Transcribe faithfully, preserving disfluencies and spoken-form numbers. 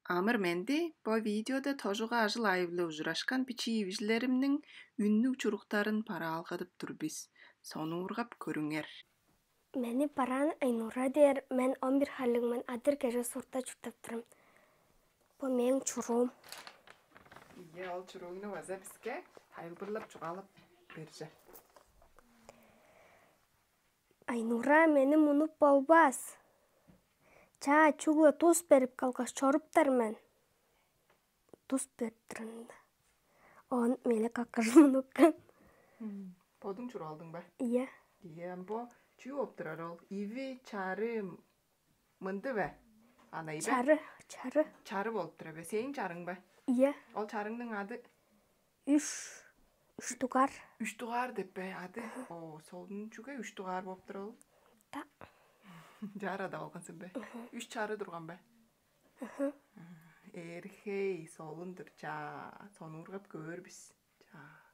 Амыр-менди, бо видеода тожуга ажыл-айып-биле ужурашкан бичии ивижилеримниң үннүг чуруктарын бараалгадып тур бис. Сонуургап көрүңер. Мени бараан Айнура дээр, мен он бир харлыг мен, адыр кежи сурта чурттап турам. Бо мээң чуруум. Ийе, ол чурууңну база биске тайылбырлап чугаалап берже. Айнура мени мунуп болбас. Чаа чугула тус берип калгаш чоруптар мен. Тус берип туранда. Он мени каккыжын мунуккан. Бодуң чуруп алдың ба? Ийе. Ийе, бо чүү болуп турар ол? Иви чары мынды бе? Ана ибе? Чары, чары. Чары болуп турар бе? Сээң чарың ба? Ийе. Ол чарыңның ады? Үш. Үш дугаар. Үш дугаар деп бе ады? О, солун чүге үш дугаар болуп тур ол? Да. Жарада болгонсун бе? Үш чары турган бе? Эрхей, солун-дур. Чаа, сонуургап көөр бис. Чаа.